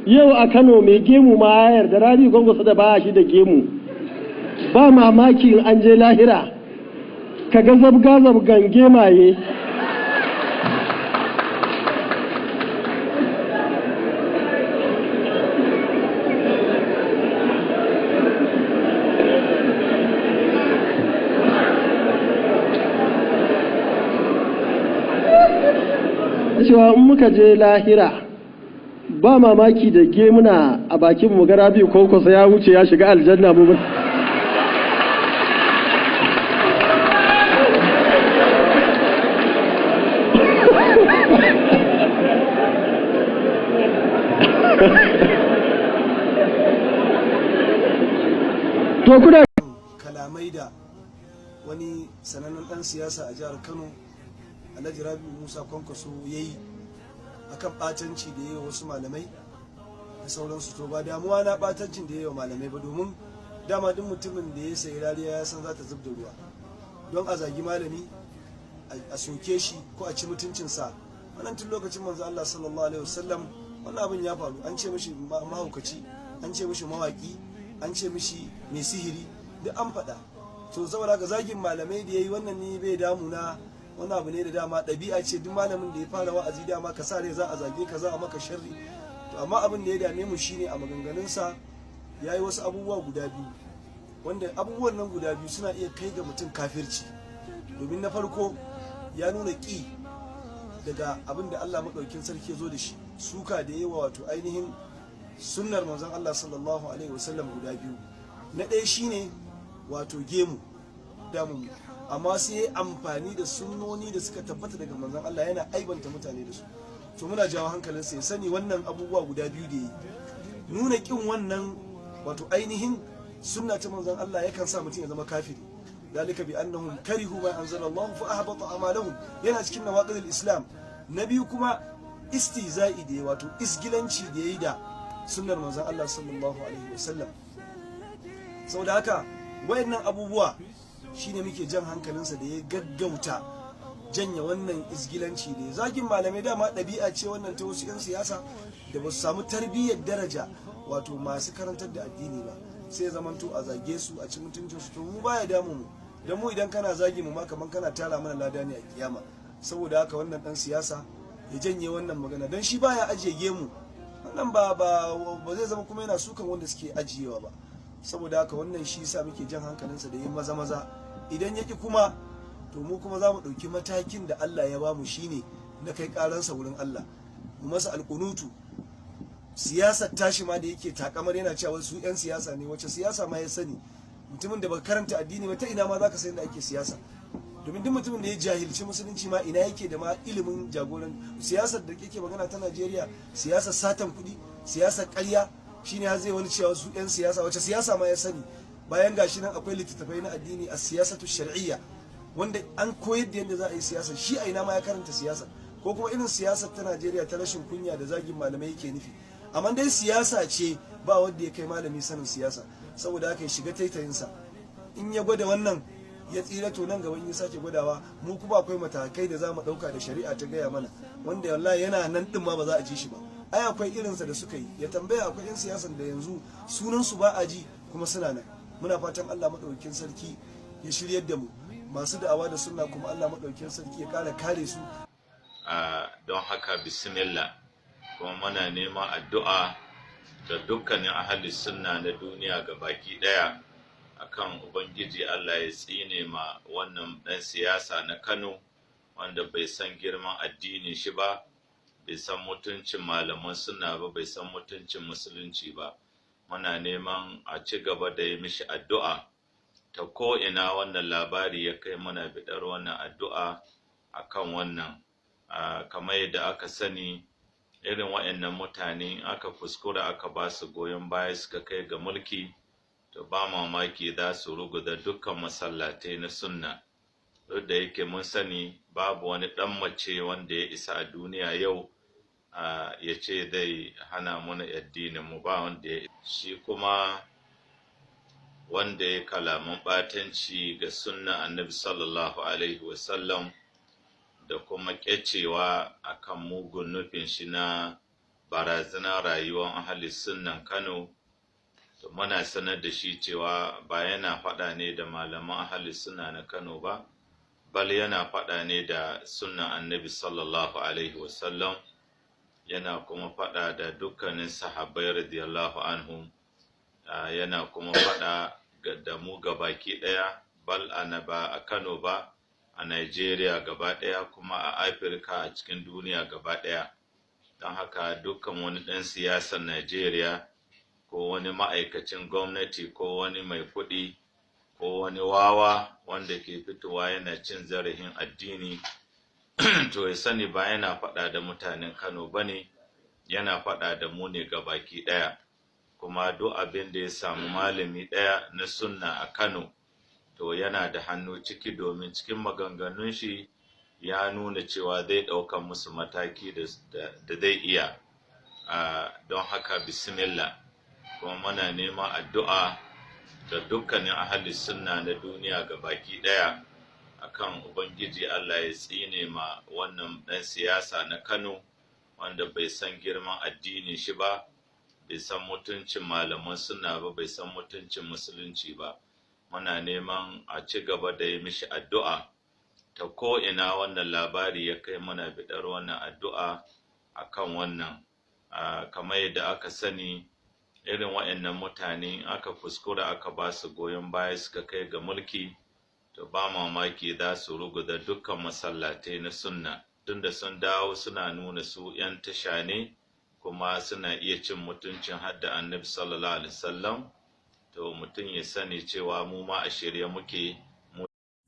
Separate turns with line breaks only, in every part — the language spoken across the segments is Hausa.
Yau a Kano mai gemu ma ya yarda Rabi Kwankwaso da ba shi da gemu. Ba mamaki in an je lahira ka ga zabga zabgan gemaye. Cewa in muka je lahira ba mamaki da gemuna a bakin mu ga Rabi Kwankwaso ya wuce ya shiga aljanna mu. To kuna
kalamai da wani sanannen dan siyasa a jihar Kano, Alhaji Rabi'u Musa Kwankwaso, ya yi akan batanci da ya yi wasu malamai da sauransu. To ba damuwa na batancin da ya yi wa malamai ba, domin dama duk mutumin da ya sayi rariya ya san za ta zub da ruwa. Don a zagi malami, a soke shi ko a ci mutuncinsa, wannan tun lokacin manzo Allah sallallahu alaihi wasallam wannan abin ya faru. An ce mishi mahaukaci, an ce mishi mawaki, an ce mishi mai sihiri, duk an faɗa. To saboda haka zagin malamai da ya yi wannan ni bai damuna. Wani abu ne da dama ɗabi'a ce, duk malamin da ya fara wa'azi dama ka sa rai za a zage ka, za a maka sharri. To amma abin da ya dame mu shine a maganganunsa ya yi wasu abubuwa guda biyu, wanda abubuwan nan guda biyu suna iya kai ga mutum kafirci. Domin na farko ya nuna ƙi daga abin da Allah maɗaukin sarki ya zo da shi, suka da yawa wato ainihin sunnar manzon Allah sallallahu alaihi wasallam guda biyu. Na ɗaya shine wato gemu damun, amma sai ya amfani da sunnoni da suka tabbata daga manzon Allah yana aibanta mutane da su. To muna jawo hankalinsa ya sani wannan abubuwa guda biyu da yi, nuna kin wannan wato ainihin sunna ta manzon Allah, yakan sa mutum ya zama kafiri. Dalika bi annahum karihu ma anzalallahu fa ahbata a'malahum, yana cikin nawaqidul islam. Na biyu kuma istihza'i da wato isgilanci da yayi da sunnar manzon Allah sallallahu alaihi wasallam. Saboda haka wayannan abubuwa shine muke jan hankalinsa da ya gaggauta janya wannan izgilanci da zagin malamai. Dama ɗabi'a ce wannan ta wasu 'yan siyasa da ba su samu tarbiyyar daraja wato masu karantar da addini ba, sai ya zamanto a zage su, a ci mutuncin su. To mu baya damu mu, dan mu idan kana zagi mu ma kaman kana tara mana lada ne a kiyama. Saboda haka wannan dan siyasa ya janye wannan magana, dan shi baya ajiye gemu, wannan ba ba ba zai zama kuma yana sukan wanda suke ajiyewa ba. Saboda haka wannan shi yasa muke jan hankalinsa da yin maza maza. Idan ya ki kuma, to mu kuma za mu ɗauki matakin da Allah ya bamu, shine na kai ƙaransa wurin Allah, mu masa alƙunutu. Siyasar tashi ma da yake takamar yana cewa su 'yan siyasa ne, wace siyasa ma ya sani? Mutumin da baka karanta addini ba, ta ina ma zaka san da ake siyasa? Domin duk mutumin da ya jahilci musulunci ma, ina yake da ma ilimin jagoran siyasar da yake magana ta Najeriya? Siyasar satan kuɗi, siyasar ƙarya, shine har zai wani cewa su 'yan siyasa. Wace siyasa ma ya sani, bayan gashi nan akwai littattafai na addini a siyasatu shar'iyya wanda an koyar da yadda za a yi siyasa? Shi a ina ma ya karanta siyasa? Ko kuma irin siyasar ta Najeriya ta rashin kunya da zagin malamai yake nufi? Amma dai siyasa ce, ba wanda ya kai malami sanin siyasa. Saboda haka ya shiga taitayinsa. In ya gwada wannan ya tsira, to nan gaban ya sake gwadawa, mu kuma akwai matakai da za mu ɗauka da shari'a ta gaya mana, wanda wallahi yana nan ɗin ma ba za a ji shi ba. Ai akwai irinsa da suka yi, ya tambaya, akwai 'yan siyasan da yanzu sunansu ba a ji kuma suna nan. Muna fatan Allah maɗaukakin sarki ya shiryar da mu. Masu da'awa da sunna kuma Allah maɗaukakin sarki ya ƙara kare su.
Don haka bismillah, kuma muna neman addu'a da dukkanin ahli sunna na duniya ga baki ɗaya akan Ubangiji Allah ya tsine ma wannan ɗan siyasa na Kano wanda bai san girman addinin shi ba, bai san mutuncin malaman sunna ba, bai san mutuncin musulunci ba. Muna neman a ci gaba da yi mishi addu'a ta ko'ina wannan labari ya kai, muna biɗar wannan addu'a akan wannan. Kamar yadda aka sani, irin waɗannan mutane aka kuskura aka ba su goyon baya suka kai ga mulki, to ba mamaki za su ruguza dukkan masallatai na sunna. Duk da yake mun sani babu wani ɗan mace wanda ya isa a duniya yau ya ce zai hana mana addinin mu, ba wanda ya shi. Kuma wanda ya kalaman ɓatanci ga sunna Annabi sallallahu alaihi wasallam da kuma ƙyacewa akan mugun nufin shi na barazanar rayuwar ahli sunnan Kano. To muna sanar da shi cewa ba yana faɗa ne da malaman ahli sunna na Kano ba, bal yana faɗa ne da sunnan Annabi sallallahu alaihi wasallam, yana kuma faɗa da dukkanin sahabbai radiyallahu anhum, yana kuma faɗa da mu gabaki ɗaya, bal ana ba a Kano ba, a Nigeria gaba ɗaya, kuma a Afirka, a cikin duniya gaba ɗaya. Don haka dukkan wani ɗan siyasar Nigeria ko wani ma'aikacin gwamnati ko wani mai kuɗi ko wani wawa wanda ke fitowa yana cin zarafin addini, to ya sani ba yana faɗa da mutanen Kano ba ne, yana faɗa da mu ne gabaki ɗaya. Kuma duk abin da ya samu malami ɗaya na sunna a Kano, to yana da hannu ciki, domin cikin maganganun shi ya nuna cewa zai ɗauka musu mataki da zai iya. Don haka bismillah, kuma muna neman addu'a da dukkanin ahli sunna na duniya baki ɗaya akan Ubangiji Allah ya tsine ma wannan ɗan siyasa na Kano wanda bai san girman addinin shi ba, bai san mutuncin malaman sunna ba, bai san mutuncin musulunci ba. Muna neman a ci gaba da yi mishi addu'a ta ko'ina wannan labari ya kai, muna biɗar wannan addu'a akan wannan. Kamar yadda aka sani, irin waɗannan mutane aka kuskura aka ba su goyon baya suka kai ga mulki, to ba mamaki za su ruguza dukkan masallatai na sunna, tunda sun dawo suna nuna su 'yan tasha ne kuma suna iya cin mutuncin hadda Annabi sallallahu alaihi wasallam. To mutum ya sani cewa mu ma a shirye muke.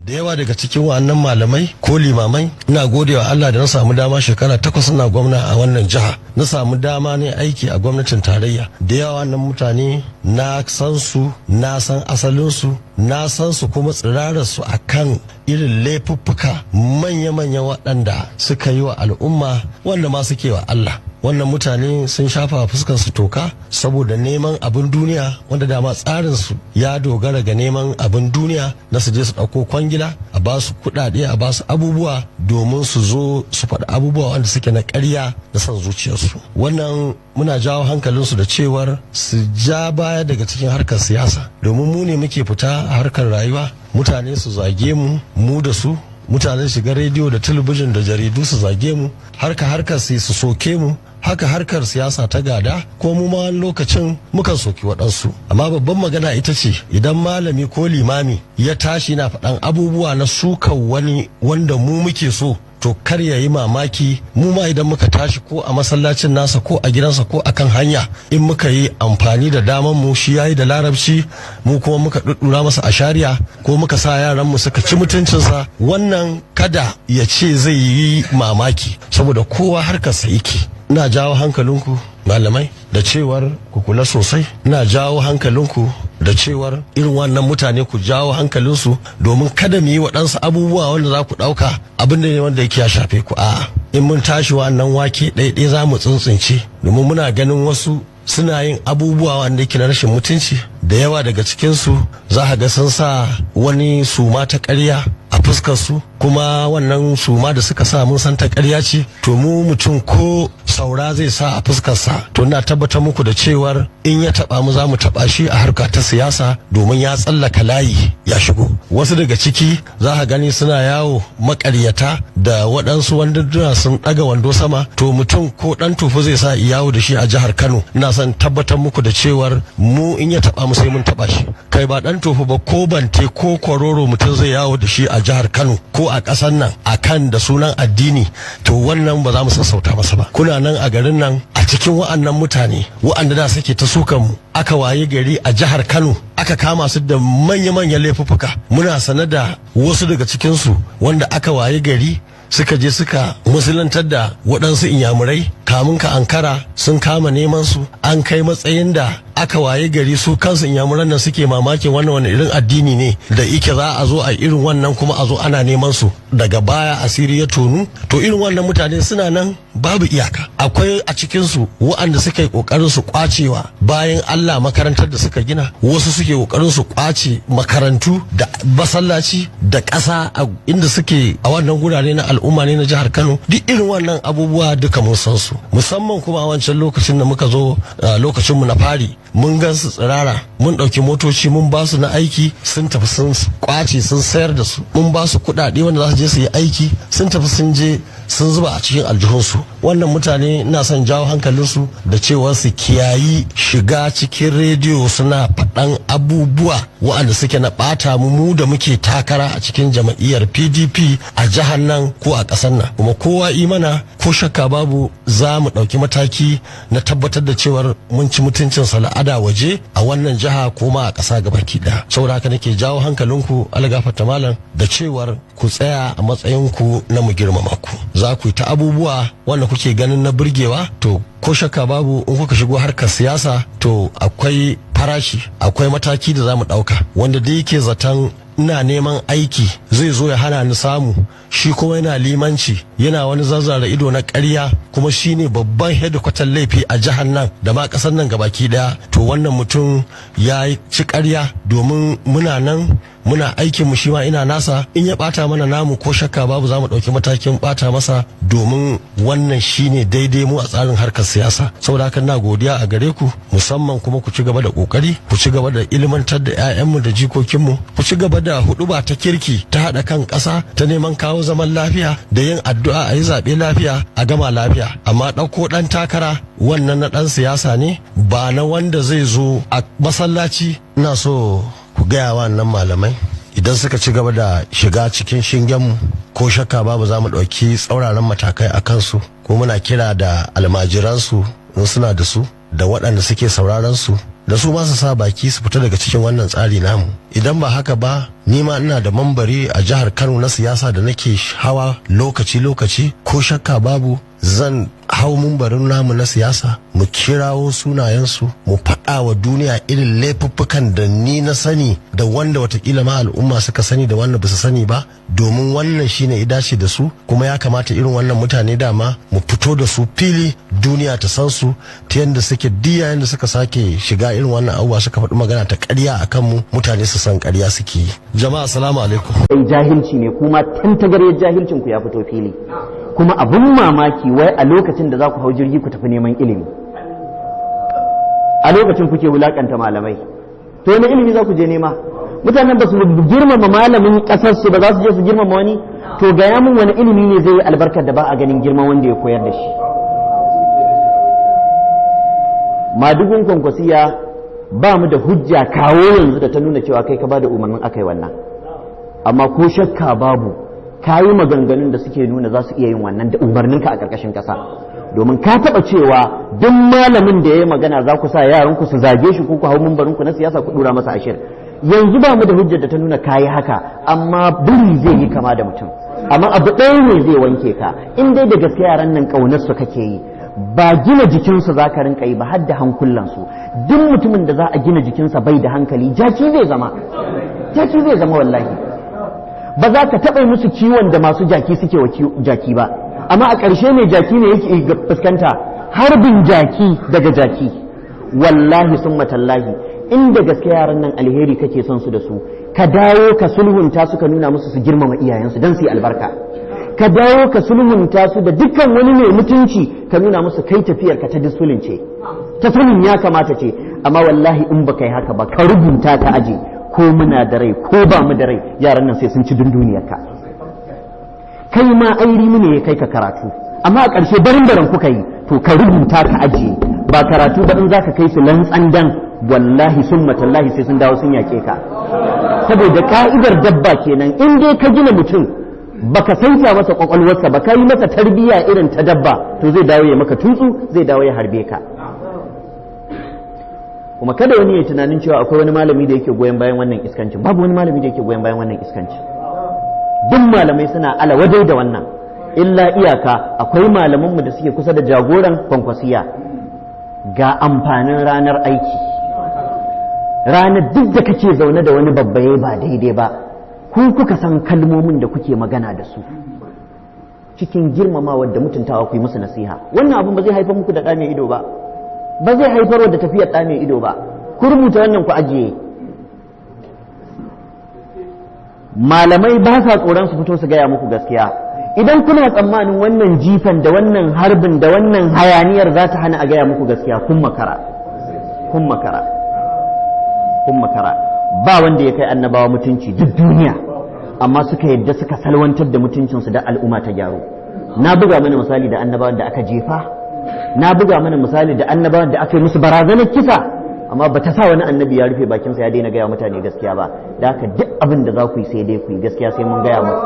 Da yawa daga cikin wa'annan malamai ko limamai, ina gode wa Allah da na samu dama shekara 8 ina gwamna a wannan jiha, na samu dama ne aiki a gwamnatin tarayya. Da yawa wannan mutane na san su, na san asalinsu, na san su kuma tsirararsu akan irin laifuffuka manya-manya waɗanda suka yi wa al'umma, wanda ma suke wa Allah. Wannan mutane sun shafa fuskar su toka saboda neman abin duniya, wanda dama tsarin su ya dogara ga neman abin duniya, na su je su ɗauko kwangila, a ba su kuɗaɗe, a ba su abubuwa domin su zo su faɗi abubuwa wanda suke na ƙarya da son zuciyarsu. Wannan muna jawo hankalinsu da cewar su ja baya daga cikin harkar siyasa, domin mu ne muke fita a harkar rayuwa, mutane su zage mu, mu da su, mutane shiga rediyo da talabijin da jaridu su zage mu, harkar su soke mu. Haka harkar siyasa ta gada, ko mu ma wani lokacin mukan soki waɗansu. Amma babban magana ita ce, idan malami ko limami ya tashi na faɗan abubuwa na sukan wani wanda mu muke so, to kar ya yi mamaki mu ma idan muka tashi, ko a masallacin nasa ko a gidansa ko a kan hanya, in muka yi amfani da daman mu, shi yayi da Larabci, mu kuma muka ɗuɗɗura masa ashariya ko muka sa yaran mu suka ci mutuncinsa, wannan kada ya ce zai yi mamaki, saboda kowa harkarsa yake. Ina jawo hankalinku malamai da cewar ku kula sosai. Ina jawo hankalinku da cewar irin wannan mutane ku jawo hankalinsu, domin kada mu yi waɗansu abubuwa wanda za ku ɗauka abin da ne wanda yake ya shafe ku. A'a, in mun tashi wannan wake ɗaiɗai za mu tsuntsunce, domin muna ganin wasu suna yin abubuwa wanda yake na rashin mutunci. Da yawa daga cikinsu za ka ga sun sa wani suma ta ƙarya a fuskar su, kuma wannan suma da suka sa mun san ta ƙarya ce. To mu mutum ko saura zai sa a fuskarsa, to ina tabbatar muku da cewar in ya taba mu, za mu taba shi a harka ta siyasa, domin ya tsallaka layi ya shigo. Wasu daga ciki za ka gani suna yawo makaryata da waɗansu wanduna sun ɗaga wando sama. To mutum ko ɗan tufu zai sa yawo da shi a jihar Kano, ina son tabbatar muku da cewar mu in ya taba mu, sai mun taba shi. Kai, ba ɗan tufu ba, ko bante ko kwaroro mutum zai yawo da shi a jihar Kano ko a ƙasar nan akan da sunan addini, to wannan ba za mu sassauta masa ba. Kuna nan a garin nan, a cikin wa'annan mutane wa'anda da suke ta sukan mu, aka waye gari a jihar Kano aka kama su da manya-manyan laifuffuka. Muna sane da wasu daga cikinsu wanda aka waye gari suka je suka musulantar da waɗansu inyamurai, kamun ka ankara sun kama neman su, an kai matsayin da aka Aka waye gari su kansu inyamuran nan suke mamakin wannan wani irin addini ne da ike za a zo a irin wannan, kuma a zo ana neman su daga baya asiri ya tonu. To irin wannan mutane suna nan babu iyaka. Akwai a cikinsu waɗanda suka yi ƙoƙarin su kwacewa bayan Allah makarantar da suka gina, wasu suke ƙoƙarin su kwace makarantu da masallaci da ƙasa a inda suke a wannan gurare na al'umma ne na jihar Kano. Duk irin wannan abubuwa duka mun san su, musamman kuma a wancan lokacin da muka zo, lokacin mu na fari, mun gan su tsirara. Mun ɗauki motoci mun ba su na aiki, sun tafi sun kwace sun sayar da su. Mun ba su kuɗaɗe wanda za su je su yi aiki, sun tafi sun je sun zuba a cikin aljihunsu. Wannan mutane ina son jawo hankalinsu da cewa su kiyayi shiga cikin rediyo suna faɗan abubuwa waɗanda suke na ɓata mu, mu da muke takara a cikin jam'iyyar PDP a jihar nan ko a ƙasar nan. Kuma kowa imana, ko shakka babu, za mu ɗauki mataki na tabbatar da cewar mun ci mutuncin sala'ada waje a wannan jiha ko ma a ƙasa gabaki ɗaya. Saboda haka nake jawo hankalinku, algafarta malam, da cewar ku tsaya a matsayinku na mu girmama ku. Za ku yi ta abubuwa wanda kuke ganin na burgewa, to ko shakka babu in kuka shigo harkar siyasa, to akwai farashi, akwai mataki da za mu ɗauka. Wanda da yake zaton ina neman aiki zai zo ya hana ni samu, shi kuma yana limanci yana wani zazzara ido na ƙarya, kuma shi ne babban hedikwatar laifi a jihar nan da ma ƙasar nan gabaki ɗaya, to wannan mutum ya ci ƙarya, domin muna nan muna aikin mu, shi ma ina nasa. In ya bata mana namu, ko shakka babu za mu ɗauki matakin bata masa, domin wannan shine daidai mu a tsarin harkar siyasa. Saboda haka ina godiya a gare ku, musamman kuma ku ci gaba da kokari, ku ci gaba da ilmantar da 'ya'yanmu da jikokinmu, ku ci gaba da huɗuba ta kirki ta haɗa kan ƙasa, ta neman kawo zaman lafiya da yin addu'a a yi zaɓe lafiya a gama lafiya. Amma ɗauko ɗan takara, wannan na ɗan siyasa ne, ba na wanda zai zo a masallaci. Ina so ku gaya wa nan malamai, idan suka ci gaba da shiga cikin shingenmu, ko shakka babu za mu ɗauki tsauraran matakai a kansu. Ko muna kira da almajiransu in suna da su, da waɗanda suke sauraron su, da su ma su sa baki su fita daga cikin wannan tsari namu. Idan ba haka ba, ni ma ina da mambari a jihar Kano na siyasa da nake hawa lokaci-lokaci. Ko shakka babu zan hau mumbarin namu na siyasa, mu kirawo sunayensu, mu faɗa wa duniya irin laifuffukan da ni na sani, da wanda watakila ma al'umma suka sani, da wanda ba su sani ba, domin wannan shine ya dace da su. Kuma ya kamata irin wannan mutane dama mu fito da su fili, duniya ta san su ta yadda suke. Diya yadda suka sake shiga irin wannan abubuwa suka faɗi magana ta ƙarya a kanmu, mutane su san ƙarya suke yi. Jama'a, assalamu alaikum.
Ai jahilci ne, kuma tantagaryar jahilcin ku ya fito fili. Kuma abun mamaki, wai a lokacin da za ku hau jirgi ku tafi neman ilimi, a lokacin kuke wulakanta malamai. To wani ilimi za ku je nema? Mutanen ba su girmama malamin kasar su ba, za su je su girmama wani? To gaya mun, wani ilimi ne zai yi albarkar da ba a ganin girman wanda ya koyar da shi? Madugun Kwankwasiya, ba mu da hujja kawo yanzu da ta nuna cewa kai ka ba da umarnin aka yi wannan, amma ko shakka babu ka yi maganganun da suke nuna za su iya yin wannan da umarninka a ƙarƙashin ƙasa, domin ka taɓa cewa duk malamin da ya yi magana za ku sa yaranku su zage shi ko ku hau mumbarinku na siyasa ku ɗura masa ashir. Yanzu ba mu da hujjar da ta nuna ka yi haka, amma biri zai yi kama da mutum. Amma abu ɗaya ne zai wanke ka: in dai da gaske yaran nan ƙaunar su kake yi, ba gina jikinsu za ka rinka yi ba, har da hankulansu. Duk mutumin da za a gina jikinsa bai da hankali, jaki zai zama, jaki zai zama wallahi. Ba za ka taɓa musu kiwon da masu jaki suke wa jaki ba, amma a ƙarshe ne jaki ne yake fuskanta harbin jaki daga jaki. Wallahi sun matallahi, inda gaske yaran nan alheri kake son su da su, ka dawo ka sulhunta su, ka nuna musu su girmama iyayensu don su yi albarka. Ka dawo ka sulhunta su da dukkan wani mai mutunci, ka nuna musu kai tafiyar ka ta disulin ce, ta sanin ya kamata ce. Amma wallahi in baka yi haka ba, ka rubuta ka aje, ko muna da rai ko ba mu da rai, yaran nan sai sun ci dunduniyarka. Kai ma airi ne ya kai ka karatu, amma a ƙarshe barin barin kuka yi. To ka rubuta ka ajiye, ba karatu ba, in za ka kai su lantsandan, wallahi sun matallahi sai sun dawo sun yaƙe ka, saboda ka'idar dabba kenan. In dai ka gina mutum baka saita masa kwakwalwarsa ba, ka yi masa tarbiyya irin ta dabba, to zai dawo ya maka tutsu, zai dawo ya harbe ka. Kuma kada wani ya tunanin cewa akwai wani malami da yake goyon bayan wannan iskancin. Babu wani malami da yake goyon bayan wannan iskancin. Duk malamai suna ala wadai da wannan, illa iyaka akwai malamanmu da suke kusa da jagoran Kwankwasiya. Ga amfanin ranar aiki. Ranar duk da kake zaune da wani babba yayi ba daidai ba, ku kuka san kalmomin da kuke magana da su cikin girmamawa da mutuntawa, ku yi musu nasiha. Wannan abin ba zai haifar muku da ɗa mai ido ba, ba zai haifar da tafiyar ɗa mai ido ba. Ku rubuta wannan ku ajiye. Malamai ba sa tsoron su fito su gaya muku gaskiya. Idan kuna tsammanin wannan jifan da wannan harbin da wannan hayaniyar za ta hana a gaya muku gaskiya, kun makara, kun makara, kun makara. Ba wanda ya kai annabawa mutunci duk duniya, amma suka yadda suka salwantar da mutuncinsu da al'umma ta gyaru. Na buga mana misali da annabawan da aka jefa, na buga mana misali da annabawan da aka yi musu barazanar kisa, amma ba ta sa wani annabi ya rufe bakinsa ya daina gaya mutane gaskiya ba. Da haka duk abin da za ku yi sai dai ku yi gaskiya, sai mun gaya muku.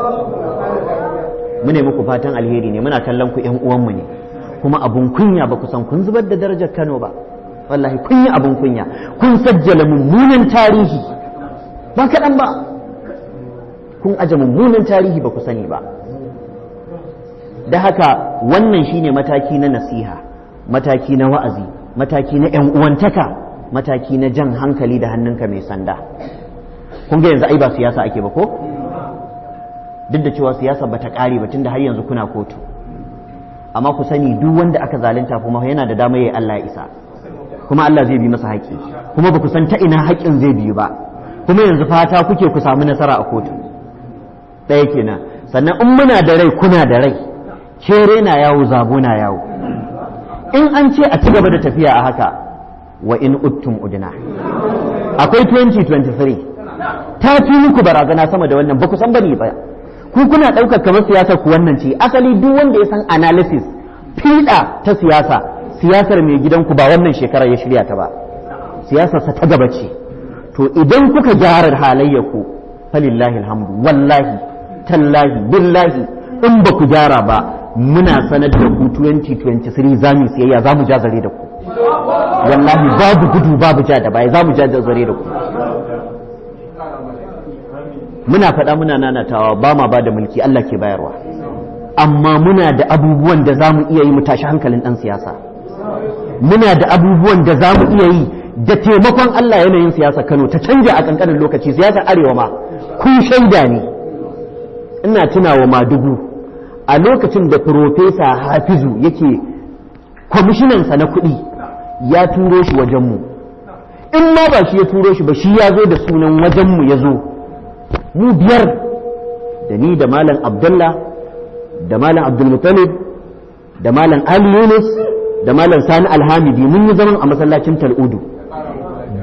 Mune muku fatan alheri ne, muna kallon ku ƴan uwanmu ne, kuma abun kunya ba ku san kun zubar da darajar Kano ba. Wallahi kun yi abun kunya, kun sajjala mummunan tarihi ba kaɗan ba, kun aje mummunan tarihi ba ku sani ba. Da haka wannan shine mataki na nasiha, mataki na wa'azi, mataki na ƴan uwantaka, mataki na jan hankali da hannunka mai sanda. Kun ga yanzu ai ba siyasa ake ba ko? Duk da cewa siyasa bata ƙare ba tunda har yanzu kuna kotu, amma ku sani duk wanda aka zalunta kuma yana da dama yayi Allah isa, kuma Allah zai bi masa haƙƙi, kuma ba ku san ta ina haƙƙin zai bi ba. Kuma yanzu fata kuke ku samu nasara a kotu, ɗaya kenan. Sannan in muna da rai kuna da rai, kere na yawo zabo na yawo. In an ce a ci gaba da tafiya a haka, wa in uttum udna, akwai 2023 ta fi muku barazana sama da wannan. Ba ku san bane ba, ku kuna ɗaukar kamar siyasar ku wannan ce. Asali duk wanda ya san analysis fiɗa ta siyasa, siyasar mai gidanku ba wannan shekarar ya shirya ta ba, siyasarsa ta gaba ce. To idan kuka gyara halayyarku falillahi alhamdu, wallahi tallahi billahi in ba ku gyara ba, muna sanar da ku 2023 za mu siyayya, za mu ja zare da ku. Wallahi babu gudu babu ja da baya, za mu ja zare da ku. Muna faɗa muna nanatawa, ba ma ba da mulki, Allah ke bayarwa, amma muna da abubuwan da za mu iya yi mu tashi hankalin ɗan siyasa. Muna da abubuwan da za mu iya yi da taimakon Allah yanayin siyasa Kano ta canja a ƙanƙanin lokaci, siyasar Arewa ma kun shaida ne. Ina tunawa Madugu a lokacin da Profesa Hafizu yake kwamishinansa na kuɗi, ya turo shi wajenmu. In ma ba shi ya turo shi ba, shi ya zo da sunan wajenmu, ya zo mu biyar, da ni da Malam Abdullah da Malam Abdulmutalib da Malam Ali Yunus da Malam Sani Alhamidi, mun yi zaman a masallacin Tal'udu.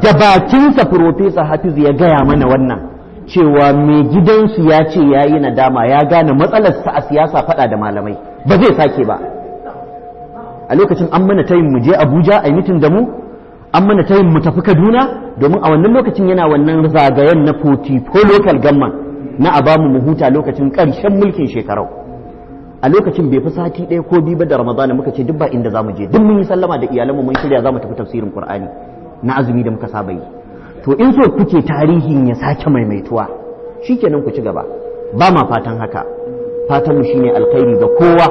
Da bakinsa Profesa Hafizu ya gaya mana wannan, cewa mai gidansu ya ce ya yi nadama, ya gane matsalarsa a siyasa faɗa da malamai, ba zai sake ba. A lokacin an mana tayin mu je Abuja a yi mitin da mu, an mana tayin mu tafi Kaduna, domin a wannan lokacin yana wannan zagayen na 44 local government na a bamu mu huta lokacin ƙarshen mulkin shekarau. A lokacin bai fi sati ɗaya ko biyu ba da Ramadana, muka ce duk ba inda zamu je, duk mun yi sallama da iyalanmu, mun shirya zamu tafi tafsirin Qur'ani na azumi da muka saba yi. To in so kuke tarihin ya sake maimaituwa, shikenan ku ci gaba. Ba ma fatan haka. Fatan mu shine alkhairi ga kowa,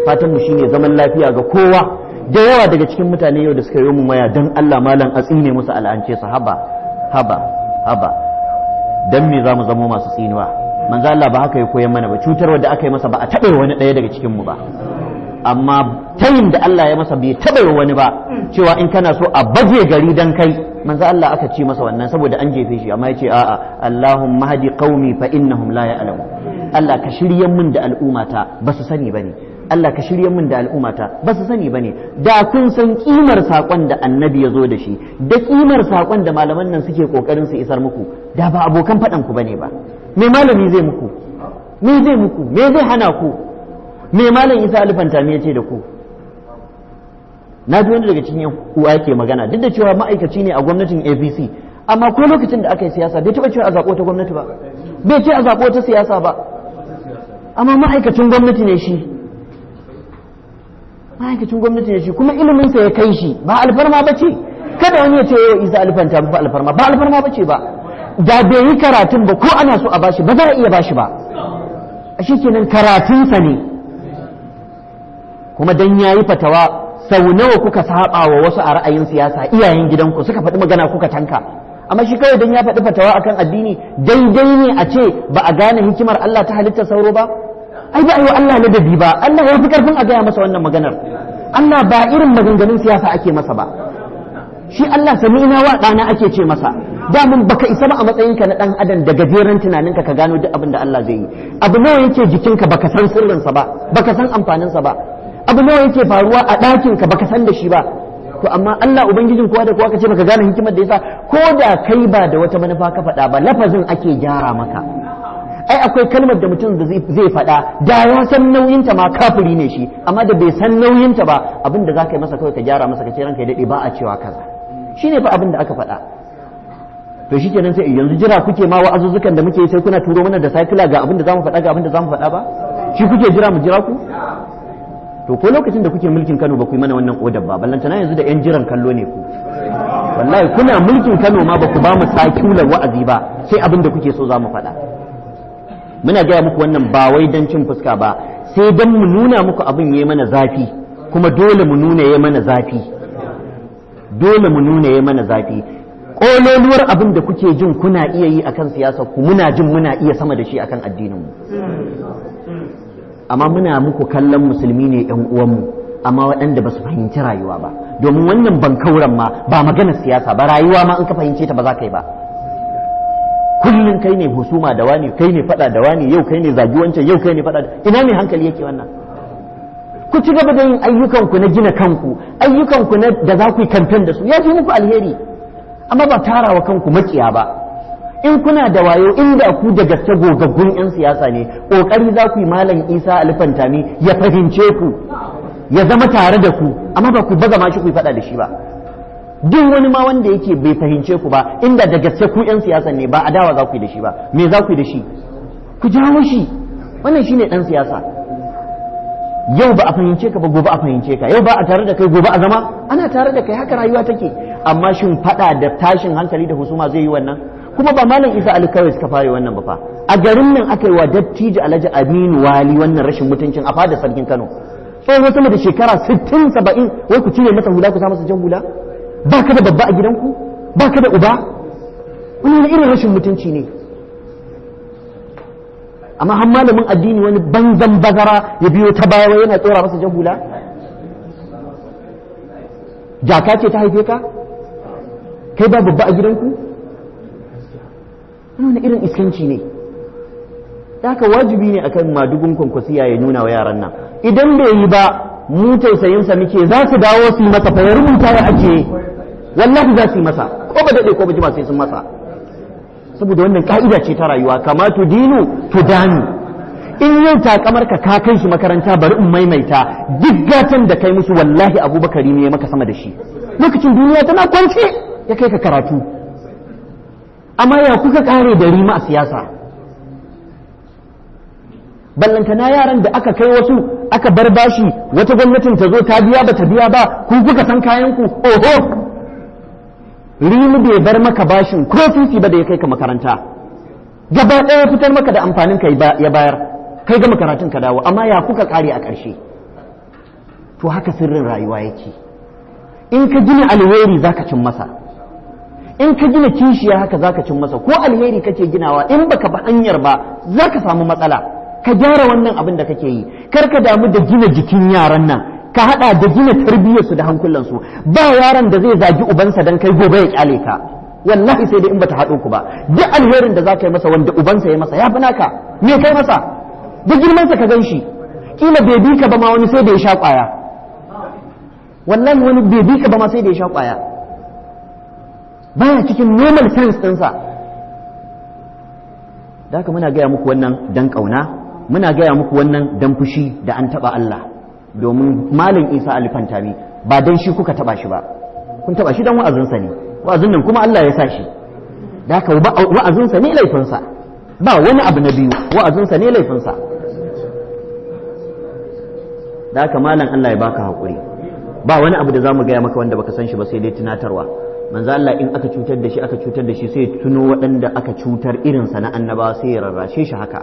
fatan mu shine zaman lafiya ga kowa. Da yawa daga cikin mutane yau da suka yi mu waya, dan Allah malam a tsine musu, al'ance su, haba haba haba, dan me zamu zamo masu tsinuwa? Manzo Allah ba haka ya koyar mana ba. Cutarwa da aka yi masa ba a taɓa wani ɗaya daga cikin mu ba, amma tayin da Allah ya masa bai taɓa wani ba, cewa in kana so a baje gari dan kai. Manzo Allah aka ce masa wannan saboda an jefe shi, amma ya ce a'a, Allahumma hadi qaumi fa innahum la ya'lamun. Allah ka shirye mun da al'ummata, ba su sani bane. Allah ka shirye mun da al'ummata, ba su sani bane. Da kun san kimar sakon da annabi ya zo da shi, da kimar sakon da malaman nan suke kokarin su isar muku, da ba abokan faɗan ku bane ba. Me malami zai muku? Me zai muku? Me zai hana ku? Me malam Isa Alfantami ya ce da ku? Na ji wani daga cikin uwa yake magana, duk da cewa ma'aikaci ne a gwamnatin APC, amma ko lokacin da aka yi siyasa bai taɓa cewa a zaɓo ta gwamnati ba, bai ce a zaɓo ta siyasa ba, amma ma'aikacin gwamnati ne shi, ma'aikacin gwamnati ne shi, kuma iliminsa ya kai shi, ba alfarma ba ce. Kada wani ya ce yau Isa Alfantami ba alfarma, ba alfarma ba ce ba. Da bai yi karatun ba, ko ana so a bashi ba za a iya bashi ba. A shi kenan karatunsa ne. Kuma dan yayi fatawa, sau nawa kuka saba wa wasu a ra'ayin siyasa, iyayen gidanku suka faɗi magana kuka tanka, Amma shi kawai dan ya faɗi fatawa akan addini, daidai ne a ce ba a gane hikimar Allah ta halittar sauro ba? Ai ba a yi wa Allah ladabi ba. Allah ya fi karfin a gaya masa wannan maganar. Allah ba irin maganganun siyasa ake masa ba. Shi Allah sami'ina wa ɗana ake ce masa. Damun baka isa ba a matsayinka na ɗan adam da gajeren tunaninka ka gano duk abin da Allah zai yi. Abu nawa yake jikinka baka san sirrinsa ba, baka san amfaninsa ba. Abu nawa yake faruwa a ɗakinka baka san da shi ba. To amma Allah ubangijin kowa da kowa ka ce baka gane hikimar da yasa, ko da kai ba da wata manufa ka faɗa ba, lafazin ake gyara maka. Ai akwai kalmar da mutum da zai faɗa da ya san nauyinta ma kafiri ne shi, amma da bai san nauyinta ba, abin da za ka yi masa kawai ka gyara masa, ka ce ranka ya daɗe ba a cewa kaza. Shine fa abin da aka faɗa. To shikenan sai yanzu jira kuke ma wa'azuzzukan da muke sai kuna turo mana da cycler ga abin da zamu faɗa ga abin da zamu faɗa ba? Shi kuke jira mu jira ku? To ko lokacin da kuke mulkin Kano ba ku yi mana wannan odar ba, ballantana yanzu da yan jiran kallo ne ku. Wallahi kuna mulkin Kano ma ba ku ba mu sakular wa'azi ba, sai abin da kuke so za mu faɗa. Muna gaya muku wannan ba wai don cin fuska ba, sai don mu nuna muku abin yayi mana zafi, kuma dole mu nuna yayi mana zafi. Dole mu nuna yayi mana zafi. Ƙololuwar abin da kuke jin kuna iya yi akan siyasa ku, muna jin muna iya sama da shi akan addinin mu. Amma muna muku kallon musulmi ne ƴan uwanmu, amma waɗanda ba su fahimci rayuwa ba. Domin wannan bankauran ma ba maganar siyasa ba, rayuwa ma in ka fahimce ta ba za ka yi ba. Kullum kai ne husuma da wani, kai ne faɗa da wani, yau kai ne zagi wancan, yau kai ne faɗa da ina ne hankali yake wannan? Ku ci gaba da yin ayyukanku na gina kanku, ayyukanku na da za ku yi kamfen da su, ya fi muku alheri. Amma ba tarawa kanku makiya ba. In kuna da wayo, inda ku da gaske gogaggun 'yan siyasa ne, ƙoƙari za ku yi Malam Isa Alfantami ya fahimce ku, ya zama tare da ku, amma ba ku baza ma shi ku yi faɗa da shi ba. Duk wani ma wanda yake bai fahimce ku ba, inda da gaske ku 'yan siyasa ne, ba adawa za ku yi da shi ba. Me za ku yi da shi? Ku jawo shi. Wannan shine ɗan siyasa. Yau ba a fahimce ka ba, gobe a fahimce ka. Yau ba a tare da kai, gobe a zama ana tare da kai. Haka rayuwa take. Amma shin faɗa da tashin hankali da husuma zai yi wannan? Kuma ba Malam Isa Ali kawai suka fara wannan ba fa. A garin nan aka yi wa dattijo Alhaji Aminu Wali wannan rashin mutuncin a fadar sarkin Kano. Tsoho sama da shekara 60-70, wai ku cire masa hula ku sa masa jan hula? Ba ka da babba a gidanku? Ba ka da uba? Wani irin rashin mutunci ne. Amma har malamin addini wani banzan bazara ya biyo ta baya wai yana tsora masa jan hula? Jaka ce ta haife ka? Kai ba babba a gidanku? Wani irin iskanci ne. Da haka wajibi ne akan madugun kwankwasiya ya nuna wa yaran nan. Idan bai yi ba, mu tausayinsa muke, za su dawo su yi masa fa, ya rubuta ya ajiye. Wallahi za su yi masa, ko ba daɗe ko ba jima sai sun masa. Saboda wannan ka'ida ce ta rayuwa, kama tu dinu tu danu. In yau takamar ka ka kai shi makaranta, bari in maimaita, duk gatan da kai musu wallahi Abubakar ne ya maka sama da shi. Lokacin duniya tana kwance ya kai ka karatu. Amma ya kuka kare da rima a siyasa? Ballantana yaran da aka kai wasu aka bar bashi, wata gwamnatin ta zo ta biya ba ta biya ba, ku kuka san kayan ku. Oho, Rimi bai bar maka bashin ko sisi ba da ya kai ka makaranta. Gaba ɗaya fitar maka da amfanin ka ya bayar, kai gama karatun ka dawo. Amma ya kuka kare a ƙarshe? To haka sirrin rayuwa yake. In ka gina alheri zaka cin masa, in ka gina kishiya haka zaka cin masa. Ko alheri kake ginawa, in baka bi hanyar ba zaka samu matsala. Ka gyara wannan abin da kake yi. Kar ka damu da gina jikin yaran nan, ka hada da gina tarbiyyarsu da hankulansu. Ba yaron da zai zagi ubansa dan kai gobe ya kyale ka, wallahi sai dai in bata haɗo ku ba. Duk alherin da zaka yi masa wanda ubansa ya masa ya fi naka. Me kai masa? Da girmansa ka ganshi, kila bai bi ka ba ma wani sai da ya sha kwaya. Wallahi wani bai bi ka ba ma sai da ya sha kwaya. Baya cikin normal sense ɗinsa. Da haka muna gaya muku wannan dan ƙauna, muna gaya muku wannan dan fushi da an taɓa Allah. Domin Malam Isa Alfantami ba dan shi kuka taɓa shi ba, kun taɓa shi dan wa'azinsa ne. Wa'azin nan kuma Allah ya sa shi. Da haka wa'azinsa ne laifinsa, ba wani abu na biyu, wa'azinsa ne laifinsa. Da haka malam Allah ya baka haƙuri. Ba wani abu da zamu gaya maka wanda baka san shi ba, sai dai tunatarwa. Manzo Allah in aka cutar da shi aka cutar da shi, sai ya tuno waɗanda aka cutar irinsa na annabawa, sai ya rarrashe shi haka.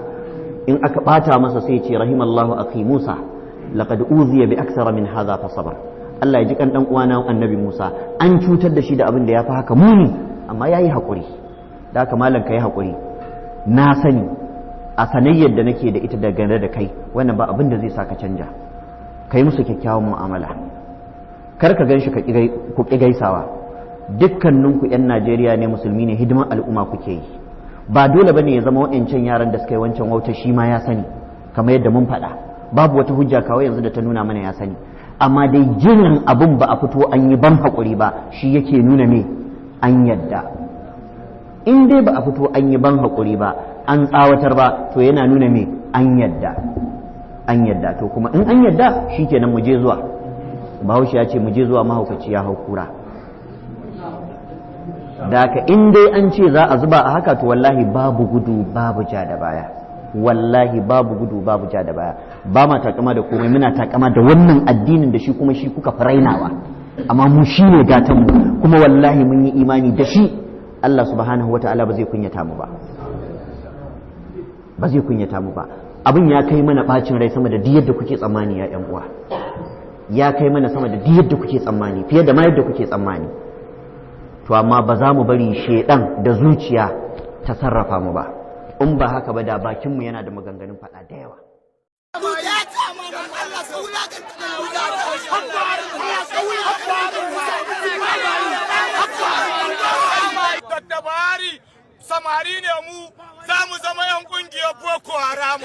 In aka ɓata masa sai ya ce rahimallahu akhi Musa laqad uziya bi akthara min hadha fa sabar. Allah ya ji kan dan uwana annabi Musa, an cutar da shi da abin da ya fi haka muni, Amma yayi haƙuri. Da haka malam, ka yi haƙuri. Na sani a sanayyar da nake da ita dangane da kai, wannan ba abin da zai sa ka canja. Ka yi musu kyakkyawan mu'amala. Kar ka gan shi ku ƙi gaisawa. Dukkaninku 'yan Najeriya ne, musulmi ne, hidiman al'umma kuke yi. Ba dole bane ya zama wa'ancan yaran da suka yi wancan wauta shi ma ya sani. Kamar yadda mun faɗa, babu wata hujja kawai yanzu da ta nuna mana ya sani, amma dai jiran abun ba a fito an yi ban haƙuri ba, shi yake nuna me? An yadda. In dai ba a fito an yi ban haƙuri ba, an tsawatar ba, to yana nuna me? An yadda. An yadda. To kuma in an yadda, shikenan, mu je zuwa. Bahaushe ya ce, "Mu je zuwa, mahaukaci ya hau kura." Da haka in dai an ce za a zuba a haka, to wallahi babu gudu babu ja da baya. Wallahi babu gudu babu ja da baya. Ba ma takama da komai, muna takama da wannan addinin da shi kuma shi kuka farainawa, amma mu shi ne gatan mu. Kuma wallahi mun yi imani da shi, Allah subhanahu wata'ala ba zai kunyata mu ba, ba zai kunyata mu ba. Abin ya kai mana bacin rai sama da duk yadda kuke tsammani, ya yan uwa. Ya kai mana sama da duk yadda kuke tsammani, fiye da ma yadda kuke tsammani. To amma ba za mu bari shedan da zuciya ta sarrafa mu ba. In ba haka ba, da bakinmu yana da maganganun faɗa da yawa.
Dr. Buhari, samari ne mu, za mu zama 'yan kungiyar Boko Haram.